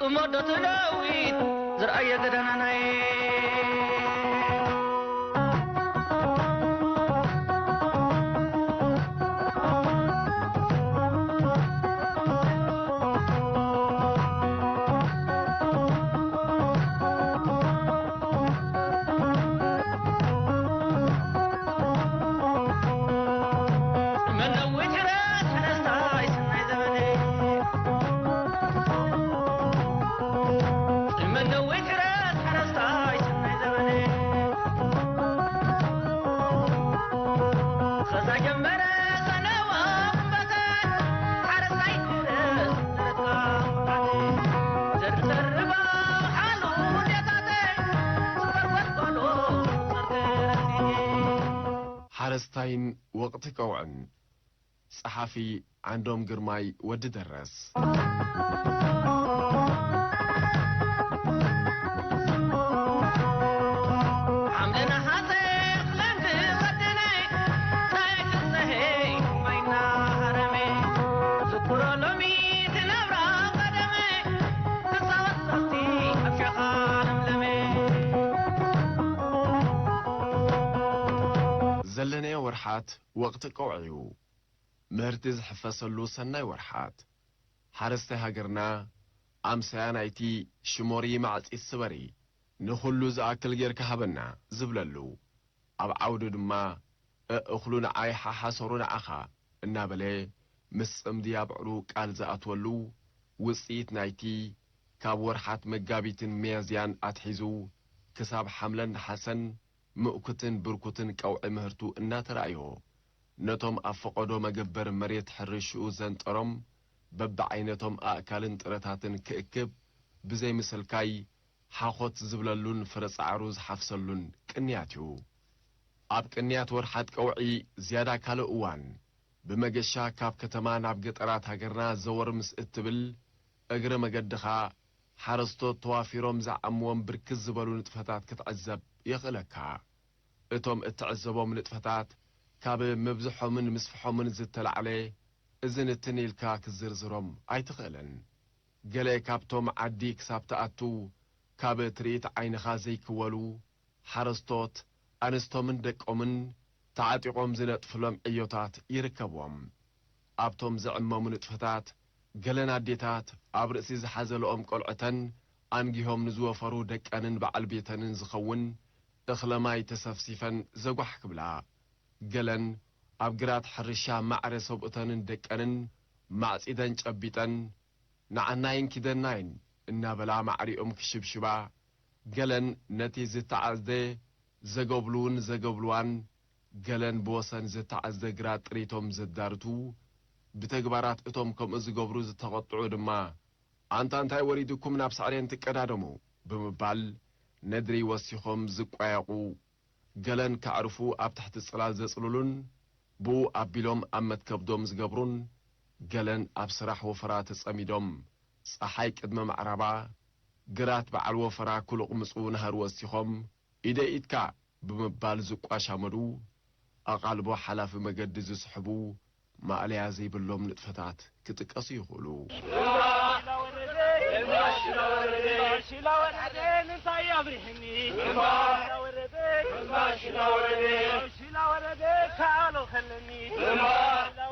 እሞ ዶ ትለዊት ዝርኣየ ገደናናይ። ሓረስታይን ወቕቲ ቀውዕን። ጸሓፊ ዓንዶም ግርማይ ወዲ ደረስ። ሓምለ ነሓሰ ክረምቲ ቐደመ፣ ጸሓይ ትጸሀይ ማይና ሃረመ። ዝክሮ ሎሚ ትነብራ ቀደመ፣ ትጻወት ጸኽቲ ኣብ ሸኻ ለምለመ። ዘለናዮ ወርሓት ወቕቲ ቀውዒ እዩ። ምህርቲ ዝሕፈሰሉ ሰናይ ወርሓት። ሓረስታይ ሃገርና ኣምሳያ ናይቲ "ሽሞሪ ማዕጺት ስበሪ፣ ንኹሉ ዝኣክል ጌርካ ሃበና" ዝብለሉ፣ ኣብ ዓውዱ ድማ "እእኽሉ ንዓይ ሓሓሰሩ ንዓኻ" እናበለ ምስ ጽምዲ ኣብዕሩ ቃል ዝኣትወሉ፣ ውጽኢት ናይቲ ካብ ወርሓት መጋቢትን ሚያዝያን ኣትሒዙ ክሳብ ሓምለን ነሓሰን ምእኩትን ብርኩትን ቀውዒ ምህርቱ እናተራእዮ፣ ነቶም ኣብ ፈቐዶ መገበር መሬት ሕርሽኡ ዘንጠሮም በብዓይነቶም ኣእካልን ጥረታትን ክእክብ ብዘይምስልካይ ሓኾት ዝብለሉን ፍረ ጻዕሩ ዝሓፍሰሉን ቅንያት እዩ። ኣብ ቅንያት ወርሓት ቀውዒ ዝያዳ ካልእ እዋን ብመገሻ ካብ ከተማ ናብ ገጠራት ሃገርና ዘወር ምስ እትብል፣ እግረ መገድኻ ሓረስቶት ተዋፊሮም ዝዓምዎም ብርክት ዝበሉ ንጥፈታት ክትዕዘብ የኽእለካ። እቶም እትዕዘቦም ንጥፈታት ካብ ምብዝሖምን ምስፍሖምን ዝተላዕለ፣ እዚ ንትን ኢልካ ክትዝርዝሮም ኣይትኽእልን። ገለ ካብቶም ዓዲ ክሳብ ትኣቱ ካብ ትርኢት ዓይንኻ ዘይክወሉ ሓረስቶት፣ ኣንስቶምን ደቆምን ተዓጢቖም ዝነጥፍሎም ዕዮታት ይርከብዎም። ኣብቶም ዝዕመሙ ንጥፈታት፣ ገለን ኣዴታት ኣብ ርእሲ ዝሓዘለኦም ቆልዑተን ኣንጊሆም ንዝወፈሩ ደቀንን በዓል ቤተንን ዝኸውን እኽለ ማይ ተሰፍሲፈን ዘጓሕ ክብላ፣ ገለን ኣብ ግራት ሕርሻ ማዕረ ሰብኡተንን ደቀንን ማዕጺደን ጨቢጠን፣ "ንዓናይን ኪደናይን" እናበላ ማዕሪኦም ክሽብሽባ፣ ገለን ነቲ ዝተዓጽደ ዘገብሉውን ዘገብልዋን፣ ገለን ብወሰን ዝተዓጽደ ግራት ጥሪቶም ዘዳርቱ፣ ብተግባራት እቶም ከምኡ ዝገብሩ ዝተቐጥዑ ድማ፣ "ኣንታ እንታይ ወሪዱኩም ናብ ሳዕሬን ትቀዳደሙ?" ብምባል ነድሪ ወሲኾም ዝቋየቑ፣ ገለን ከዕርፉ ኣብ ትሕቲ ጽላል ዘጽልሉን ብኡ ኣቢሎም ኣብ መትከብዶም ዝገብሩን፣ ገለን ኣብ ስራሕ ወፈራ ተጸሚዶም ጸሓይ ቅድሚ ምዕራባ ግራት በዓል ወፈራ ክሉቕምጹ ናህሪ ወሲኾም፣ "ኢደይ ኢድካ" ብምባል ዝቋሻመዱ፣ ኣቓልቦ ሓላፊ መገዲ ዝስሕቡ፣ ማእለያ ዘይብሎም ንጥፈታት ክጥቀሱ ይኽእሉ። ሽላ ወረደ፣ እንታይ ኣብሪሕኒ? ሽላ ወረደ፣ ሽላ ወረደ፣ ከኣሎ ከለኒ። ሽላ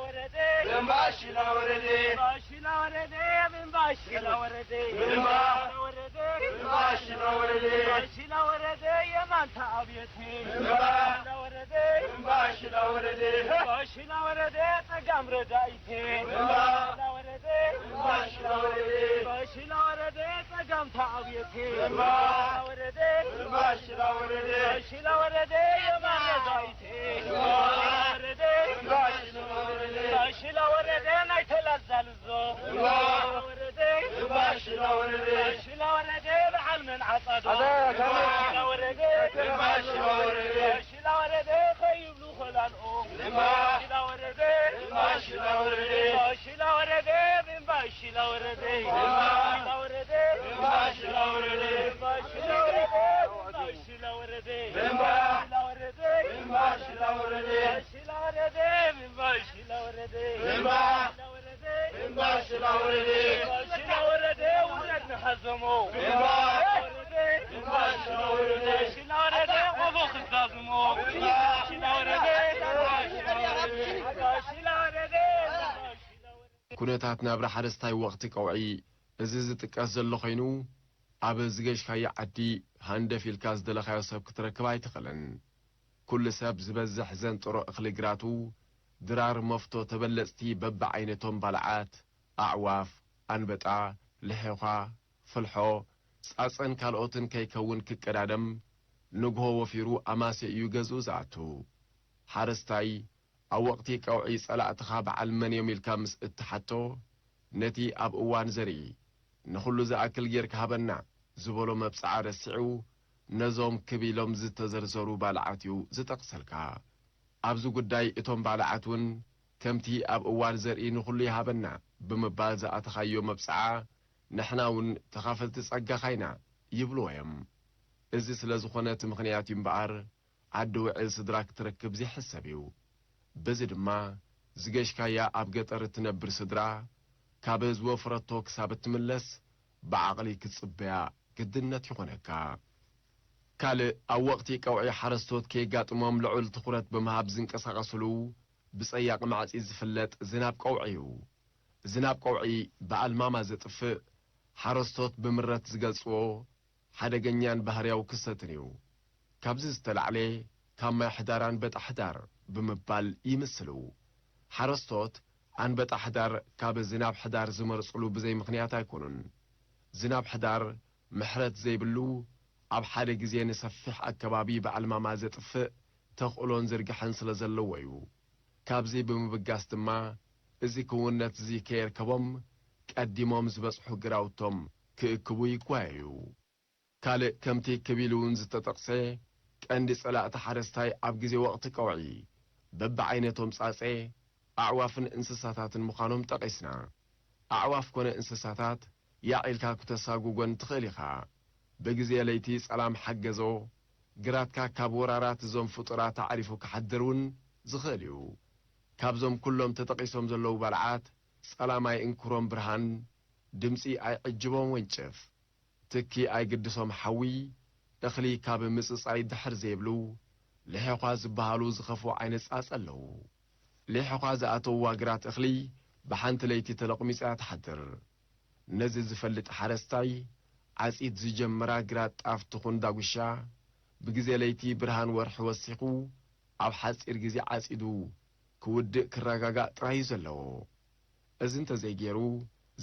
ወረደ፣ ሽላ ወረደ፣ ሽላ ወረደ፣ ሽላ ወረደ፣ ሽላ ወረደ፣ ሽላ ወረደ፣ የማንታ ኣብየት። እምባ። ሽላ ወረደ። እምባ ሽላ ወረደ። እምባ ሽላ ወረደ። ጸጋም ረዳኢቴ። እምባ። ሽላ ወረደ። እምባ ሽላ ወረደ። እምባ ሽላ ወረደ። ጸጋም ተዓብየቴ። እምባ። ሽላ ወረደ። እምባ ሽላ ወረደ። እምባ ሽላ ወረደ። የማን ረዳኢቴ። እምባ። ሽላ ወረደ። እምባ ሽላ ወረደ። እምባ ሽላ ወረደ። እምባ ሽላ ወረደ። እምባ ሽላ ወረደ። እምባ ሽላ ወረደ። በዓል መን ዓጻዶ። ኣታ፣ ኣታ። ሽላ ወረደ። እምባ ሽላ ወረደ። ሽላ ወረደ ከይብሉ ኮላልኦም። እምባ። ሽላ ወረደ። እምባ ሽላ ወረደ። እምባ ሽላ ወረደ። እምባ ሽላ ወረደ። እምባ። ሽላ ወረደ። እምባ ሽላ ወረደ። እምባ ሽላ ወረደ። እምባ ሽላ ወረደ። እምባ። ሽላ ወረደ። እምባ ሽላ ወረደ። ሽላ ወረደ። እምባ ሽላ ወረደ። እምባ። ሽላ ወረደ። እምባ ሽላ ወረደ። እምባ ሽላ ወረደ። ውረድ ንሓዞ። ኩነታት ናብራ ሓረስታይ ወቕቲ ቀውዒ እዚ ዝጥቀስ ዘሎ ኮይኑ፣ ኣብ ዝገሽካዮ ዓዲ ሃንደፍ ኢልካ ዝደለኻዮ ሰብ ክትረክብ ኣይትኽእልን። ኩሉ ሰብ ዝበዝሕ ዘንጥሮ እኽሊ ግራቱ፣ ድራር፣ መፍቶ፣ ተበለጽቲ በብዓይነቶም ባልዓት፣ ኣዕዋፍ፣ ኣንበጣ፣ ልሒዃ፣ ፍልሖ፣ ጻጸን ካልኦትን ከይከውን ክቀዳደም፣ ንግሆ ወፊሩ ኣማስዮ እዩ ገዝኡ ዝኣቱ። ሓረስታይ ኣብ ወቕቲ ቀውዒ ጸላእትኻ በዓል መን እዮም ኢልካ ምስ እትሓቶ፣ ነቲ ኣብ እዋን ዘርኢ ንኹሉ ዝኣክል ጌርካ ሃበና ዝበሎ መብጽዓ ረሲዑ፣ ነዞም ክብ ኢሎም ዝተዘርዘሩ ባልዓት እዩ ዝጠቕሰልካ። ኣብዚ ጉዳይ እቶም ባልዓት እውን ከምቲ ኣብ እዋን ዘርኢ ንኹሉ ይሃበና ብምባል ዝኣተኻዮ መብጽዓ፣ ንሕና እውን ተኻፈልቲ ጸጋኻ ኢና ይብልዎ እዮም። እዚ ስለ ዝኾነ እቲ ምኽንያት እዩ እምበኣር፣ ዓዲ ውዕል ስድራ ክትረክብ ዘይሕሰብ እዩ። በዚ ድማ ዝገሽካያ ኣብ ገጠር እትነብር ስድራ፣ ካብ ዝወፈረቶ ክሳብ እትምለስ ብዓቕሊ ክትጽበያ ግድነት ይኾነካ። ካልእ፣ ኣብ ወቕቲ ቀውዒ ሓረስቶት ከየጋጥሞም ልዑል ትኹረት ብምሃብ ዝንቀሳቐስሉ ብጸያቒ ማዕጺድ ዝፍለጥ ዝናብ ቀውዒ እዩ። ዝናብ ቀውዒ ብኣልማማ ዘጥፍእ፣ ሓረስቶት ብምረት ዝገልጽዎ፣ ሓደገኛን ባህርያዊ ክስተትን እዩ። ካብዚ ዝተላዕለ፣ ካብ ማይ ሕዳር ኣንበጣ ሕዳር ብምባል ይምስሉ። ሓረስቶት ኣንበጣ ሕዳር ካብ ዝናብ ሕዳር ዝመርጽሉ ብዘይ ምኽንያት ኣይኮኑን። ዝናብ ሕዳር ምሕረት ዘይብሉ፣ ኣብ ሓደ ግዜ ንሰፊሕ ኣከባቢ ብኣልማማ ዘጥፍእ ተኽእሎን ዝርግሐን ስለ ዘለዎ እዩ። ካብዚ ብምብጋስ ድማ፣ እዚ ክውንነት እዚ ከየርከቦም፣ ቀዲሞም ዝበጽሑ ግራውቶም ክእክቡ ይጓየዩ። ካልእ ከምቲ ክብ ኢሉ እውን ዝተጠቕሰ፣ ቀንዲ ጸላእቲ ሓረስታይ ኣብ ግዜ ወቕቲ ቀውዒ፣ በብዓይነቶም ጻጸ፣ ኣዕዋፍን እንስሳታትን ምዃኖም ጠቒስና። ኣዕዋፍ ኮነ እንስሳታት ያዕ ኢልካ ክተሳጉጎን ትኽእል ኢኻ። ብግዜ ለይቲ ጸላም ሓገዞ፣ ግራትካ ካብ ወራራት እዞም ፍጡራት ኣዕሪፉ ክሓድር እውን ዝኽእል እዩ። ካብዞም ኩሎም ተጠቒሶም ዘለዉ ባልዓት፣ ጸላም ኣይእንክሮም ብርሃን፣ ድምጺ ኣይዕጅቦም ወንጭፍ፣ ትኪ ኣይግድሶም ሓዊ፣ እኽሊ ካብ ምጽጻይ ድሕር ዘይብሉ፣ ልሒዃ ዝበሃሉ ዝኸፍኡ ዓይነት ጻጸ ኣለዉ። ሊሒዃ ዝኣተውዋ ግራት እኽሊ ብሓንቲ ለይቲ ተለቕሚጻ እያ ትሓድር። ነዚ ዝፈልጥ ሓረስታይ፣ ዓጺድ ዝጀመራ ግራት ጣፍ ትኹን ዳጉሻ፣ ብግዜ ለይቲ ብርሃን ወርሒ ወሲኹ፣ ኣብ ሓጺር ግዜ ዓጺዱ ክውድእ ክረጋጋእ ጥራይ እዩ ዘለዎ። እዚ እንተዘይገይሩ፣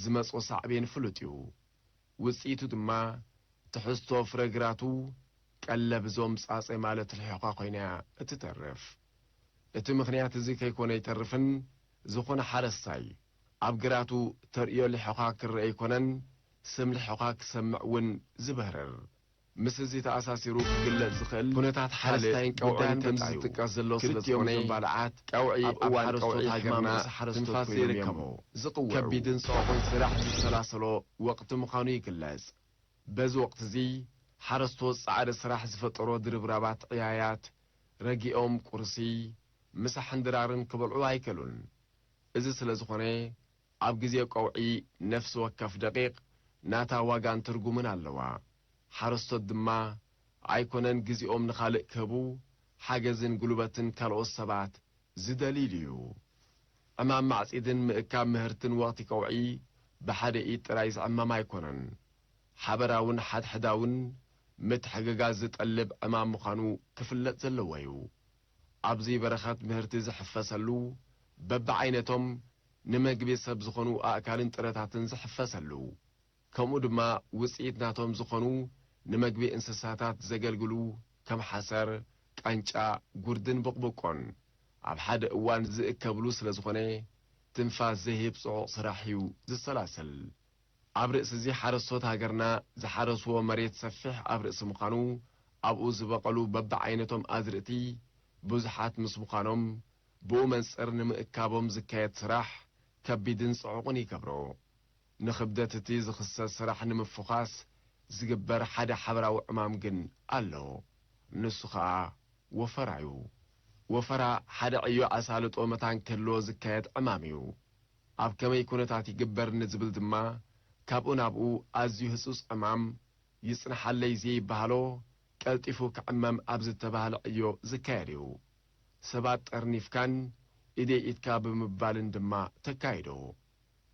ዝመጾ ሳዕቤን ፍሉጥ እዩ። ውጽኢቱ ድማ፣ ትሕዝቶ ፍረ ግራቱ ቀለብ እዞም ጻጸ ማለት ልሒዃ ኮይና እያ እትተርፍ። እቲ ምኽንያት እዚ ከይኮነ ኣይተርፍን፣ ዝኾነ ሓረስታይ ኣብ ግራቱ ተርእዮ ልሒዃ ክረአ ኣይኮነን፣ ስም ልሒዃ ክሰምዕ እውን ዝበህርር። ምስ እዚ ተኣሳሲሩ ክግለጽ ዝኽእል ኩነታት ካልእ ሓረስታይን ጉዳይን ቀውዒን ከምዚ ተጣዩ። ዝጥቀስ ዘሎ ስለ ክልቲኦም ዝኾነ፣ እዞም ባልዓት ቀውዒ ኣብ ኣብ እዋን ሓረስቶት ቀውዒ ሃገርና ሕማም ርእሲ ሓረስቶት ትንፋስ ኮይኖም እዮም ዘይርከቦ፣ ዝቕውዑ። ከቢድን ጽዑቕን ስራሕ ዝሰላሰሎ ወቕቲ ምዃኑ ይግለጽ። በዚ ወቕቲ እዚ፣ ሓረስቶት ጻዕሪ ስራሕ ዝፈጠሮ ድርብራባት ዕያያት ረጊኦም ቁርሲ፣ ምሳሕን ድራርን ክበልዑ ኣይከሉን። እዚ ስለ ዝኾነ፣ ኣብ ግዜ ቀውዒ ነፍሲ ወከፍ ደቂቕ ናታ ዋጋን ትርጉምን ኣለዋ። ሓረስቶት ድማ ኣይኮነን ግዜኦም ንኻልእ ክህቡ፣ ሓገዝን ጉልበትን ካልኦት ሰባት ዝደልይሉ እዩ። ዕማም ማዕጺድን ምእካብ ምህርትን ወቕቲ ቀውዒ ብሓደ ኢድ ጥራይ ዝዕመም ኣይኮነን። ሓበራውን ሓድሕዳውን ምትሕግጋዝ ዝጠልብ ዕማም ምዃኑ ክፍለጥ ዘለዎ እዩ። ኣብዚ በረኸት ምህርቲ ዝሕፈሰሉ፣ በብዓይነቶም ንመግቢ ሰብ ዝኾኑ ኣእካልን ጥረታትን ዝሕፈሰሉ፣ ከምኡ ድማ ውጽኢት ናቶም ዝኾኑ ንመግቢ እንስሳታት ዘገልግሉ ከም ሓሰር፣ ቃንጫ፣ ጉርድን ብቕብቆን ኣብ ሓደ እዋን ዝእከብሉ ስለ ዝኾነ፣ ትንፋስ ዘይህብ ጽዑቕ ስራሕ እዩ ዝሰላስል። ኣብ ርእሲ እዚ ሓረስቶት ሃገርና ዝሓረስዎ መሬት ሰፊሕ ኣብ ርእሲ ምዃኑ፣ ኣብኡ ዝበቐሉ በብዓይነቶም ኣዝርእቲ ብዙሓት ምስ ምዃኖም፣ ብኡ መንጽር ንምእካቦም ዝካየድ ስራሕ ከቢድን ጽዑቕን ይገብሮ። ንኽብደት እቲ ዝኽሰት ስራሕ ንምፍዃስ ዝግበር ሓደ ሓበራዊ ዕማም ግን ኣሎ። ንሱ ኸኣ ወፈራ እዩ። ወፈራ ሓደ ዕዮ ኣሳልጦ መታን ክህልዎ ዝካየድ ዕማም እዩ። ኣብ ከመይ ኩነታት ይግበር ንዝብል ድማ፣ ካብኡ ናብኡ ኣዝዩ ህጹጽ ዕማም ይጽንሓለይ ዘይበሃሎ፣ ቀልጢፉ ክዕመም ኣብ ዝተባህለ ዕዮ ዝካየድ እዩ። ሰባት ጠርኒፍካን ኢደይ ኢድካ ብምባልን ድማ ተካይዶ።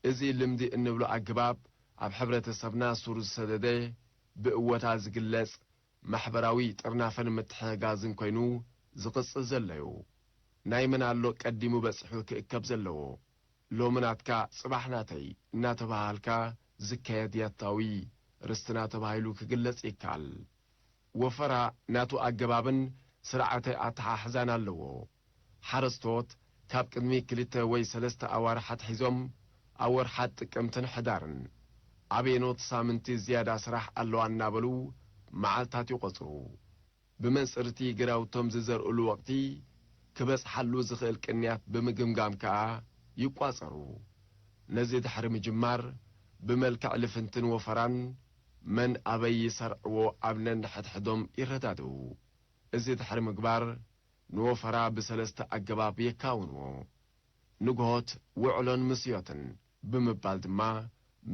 እዚ ልምዲ እንብሎ ኣገባብ ኣብ ሕብረተሰብና ሱር ዝሰደደ፣ ብእወታ ዝግለጽ ማሕበራዊ ጥርናፈን ምትሕግጋዝን ኮይኑ ዝቕጽል ዘሎ እዩ። ናይ መን ኣሎ ቀዲሙ በጺሑ ክእከብ ዘለዎ? ሎሚ ናትካ ጽባሕ ናተይ እናተባሃልካ ዝካየድ ያታዊ ርስትና ተባሂሉ ክግለጽ ይከኣል። ወፈራ ናቱ ኣገባብን ስርዓተ ኣተሓሕዛን ኣለዎ። ሓረስቶት ካብ ቅድሚ ክልተ ወይ ሰለስተ ኣዋርሕ ኣትሒዞም ኣወርሓት ጥቅምትን ሕዳርን ኣበየኖት ሳምንቲ ዝያዳ ስራሕ ኣለዋ እናበሉ መዓልታት ይቖጽሩ። ብመንጽር እቲ ግራውቶም ዝዘርእሉ ወቕቲ ክበጽሓሉ ዝኽእል ቅንያት ብምግምጋም ከኣ ይቋጸሩ። ነዚ ድሕሪ ምጅማር ብመልክዕ ልፍንትን ወፈራን መን ኣበይ ይሰርዕዎ ኣብ ነንሕድሕዶም ይረዳድኡ። እዚ ድሕሪ ምግባር ንወፈራ ብሰለስተ ኣገባብ የካውንዎ። ንግሆት ውዕሎን ምስዮትን ብምባል ድማ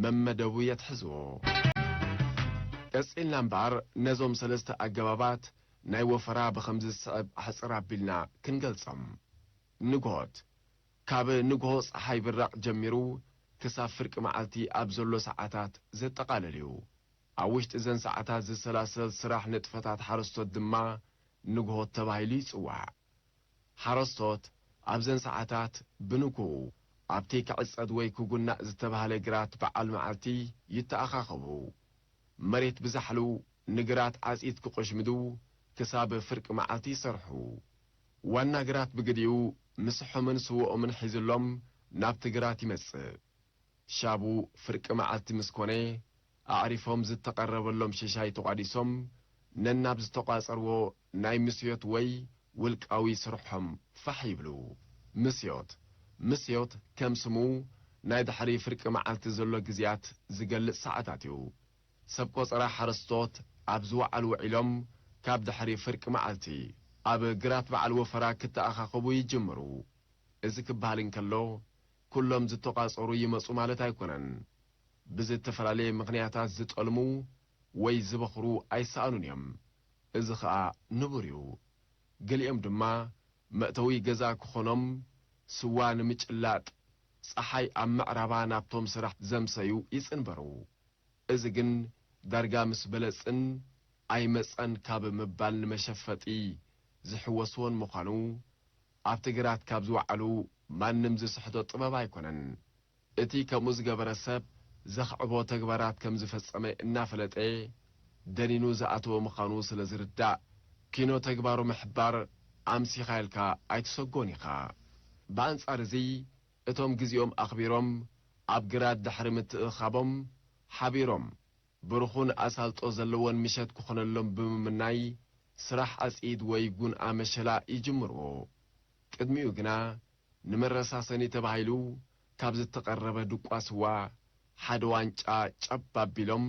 መመደቡ የትሕዝዎ። ቀጺልና እምበኣር ነዞም ሰለስተ ኣገባባት ናይ ወፈራ ብኸምዚ ዝስዕብ ኣሕጽር ኣቢልና ክንገልጾም። ንግሆት፣ ካብ ንግሆ ጸሓይ ብራቕ ጀሚሩ ክሳብ ፍርቂ መዓልቲ ኣብ ዘሎ ሰዓታት ዘጠቓልል እዩ። ኣብ ውሽጢ እዘን ሰዓታት ዝሰላሰል ስራሕ ንጥፈታት ሓረስቶት ድማ ንግሆት ተባሂሉ ይጽዋዕ። ሓረስቶት ኣብዘን ሰዓታት ብንግሆ ኣብቲ ክዕጸድ ወይ ክጉናእ ዝተባህለ ግራት በዓል መዓልቲ ይተኣኻኸቡ። መሬት ብዛሕሉ ንግራት ዓጺድ ክቆሽምዱ ክሳብ ፍርቂ መዓልቲ ይሰርሑ። ዋና ግራት ብግዲኡ ምስሖምን ስወኦምን ሒዝሎም ናብቲ ግራት ይመጽእ። ሻቡ ፍርቂ መዓልቲ ምስ ኮነ፣ ኣዕሪፎም ዝተቐረበሎም ሽሻይ ተቋዲሶም፣ ነናብ ዝተቋጸርዎ ናይ ምስዮት ወይ ውልቃዊ ስርሖም ፋሕ ይብሉ። ምስዮት፣ ምስዮት ከም ስሙ ናይ ድሕሪ ፍርቂ መዓልቲ ዘሎ ግዜያት ዝገልጽ ሰዓታት እዩ። ሰብ ቆጸራ ሓረስቶት ኣብ ዝወዓሉ ውዒሎም፣ ካብ ድሕሪ ፍርቂ መዓልቲ ኣብ ግራት በዓል ወፈራ ክተኣኻኸቡ ይጅምሩ። እዚ ክበሃል እንከሎ፣ ኩሎም ዝተቋጸሩ ይመጹ ማለት ኣይኮነን። ብዝተፈላለየ ምኽንያታት ዝጠልሙ ወይ ዝበኽሩ ኣይሰኣኑን እዮም። እዚ ኸኣ ንቡር እዩ። ገሊኦም ድማ መእተዊ ገዛ ክኾኖም ስዋ ንምጭላጥ ጸሓይ ኣብ ምዕራባ ናብቶም ስራሕ ዘምሰዩ ይጽንበሩ። እዚ ግን ዳርጋ ምስ በለጽን ኣይመጸን ካብ ምባል ንመሸፈጢ ዝሕወስዎ ንምዃኑ፣ ኣብቲ ግራት ካብ ዝወዓሉ ማንም ዝስሕቶ ጥበብ ኣይኮነን። እቲ ከምኡ ዝገበረ ሰብ ዘኽዕቦ ተግባራት ከም ዝፈጸመ እናፈለጠ፣ ደኒኑ ዝኣተወ ምዃኑ ስለ ዝርዳእ፣ ኪኖ ተግባሩ ምሕባር ኣምሲኻ ኢልካ ኣይትሰጎን ኢኻ። ብኣንጻር እዚ፣ እቶም ግዜኦም ኣኽቢሮም ኣብ ግራት ድሕሪ ምትእኻቦም፣ ሓቢሮም ብሩኹን ኣሳልጦ ዘለዎን ምሸት ክኾነሎም ብምምናይ፣ ስራሕ ዓጺድ ወይ ጉንኣ መሸላ ይጅምርዎ። ቅድሚኡ ግና፣ ንመረሳሰኒ ተባሂሉ ካብ ዝተቐረበ ድቋ ስዋ ሓደ ዋንጫ ጨብ ኣቢሎም፣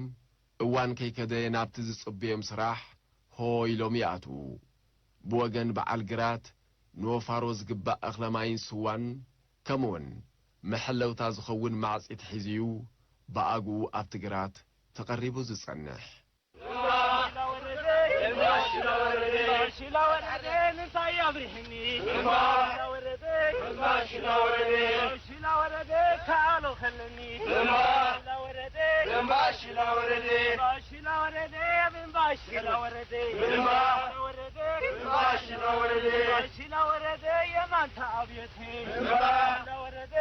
እዋን ከይከደ ናብቲ ዝጽበዮም ስራሕ ሆ ኢሎም ይኣትዉ። ብወገን በዓል ግራት ንወፋሮ ዝግባእ እኽለ ማይን ስዋን፣ ከምኡውን መሐለውታ ዝኸውን ማዕጺድ ሒዙ እዩ ብኣግኡ ኣብቲ ግራት ተቐሪቡ ዝጸንሕ። ሽላ ወረደ እንታይ ኣብሪሕኒ ሽላ ወረደ ሽላ ወረደ ካሎ ከለኒ ሽላ ወረደ ሽላ ወረደ ሽላ ወረደ ሽላ ወረደ ሽላ ወረደ ሽላ ወረደ የማንታ ኣብየት ሽላ ወረደ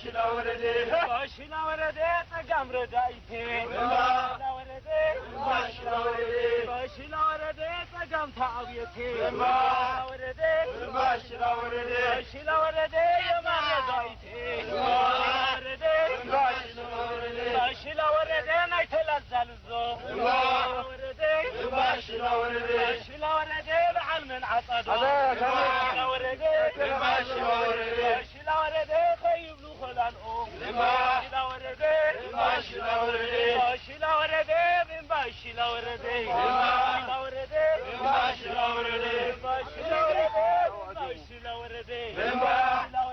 ሽላ ወረደ ሽላ ወረደ ጸጋም ረዳኢቴ ሽላ ወረደ ሽላ ወረደ ሽላ ወረደ ጸጋም ታኣብየቴ ሽላ ወረደ ሽላ ወረደ ሽላ ወረደ የማን ረዳኢቴ ሽላ ወረደ ሽላ ወረደ ናይ ተላዛልዞ ሽላ ወረደ ሽላ ወረደ ሽላ ወረደ በዓል መን ዓጻዶ ሽላ ወረደ ሽላ ወረደ ሽላ ወረደ ከይብሉ ኾላልኦም ሽላ ወረደ ሽላ ወረደ ሽላ ወረደ ሽላ ወረደ ሽላ ወረደ ሽላ ወረደ ሽላ ወረደ ሽላ ወረደ ሽላ ወረደ ሽላ ወረደ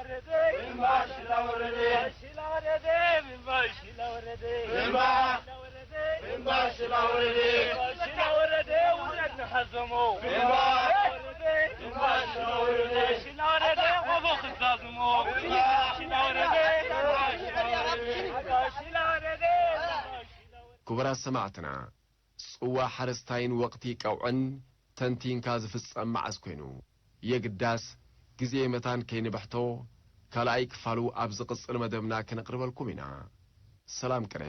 ሽላ ወረደ ሽላ ወረደ ሽላ ወረደ ሽላ ወረደ ሽላ ወረደ ሽላ ወረደ ውረድ ንሓዘሞ ሽላ ወረደ ሽላ ወረደ ሽላ ወረደ ቆቦ ክዛዝሞ ሽላ ወረደ ሽላ ወረደ ክቡራት ሰማዕትና፣ ጽዋ ሓረስታይን ወቕቲ ቀውዕን ተንቲንካ ዝፍጸም መዓስ ኮይኑ? የግዳስ ግዜ መታን ከይንብሕቶ፣ ካልኣይ ክፋሉ ኣብ ዝቕጽል መደብና ክነቕርበልኩም ኢና። ሰላም ቅነ።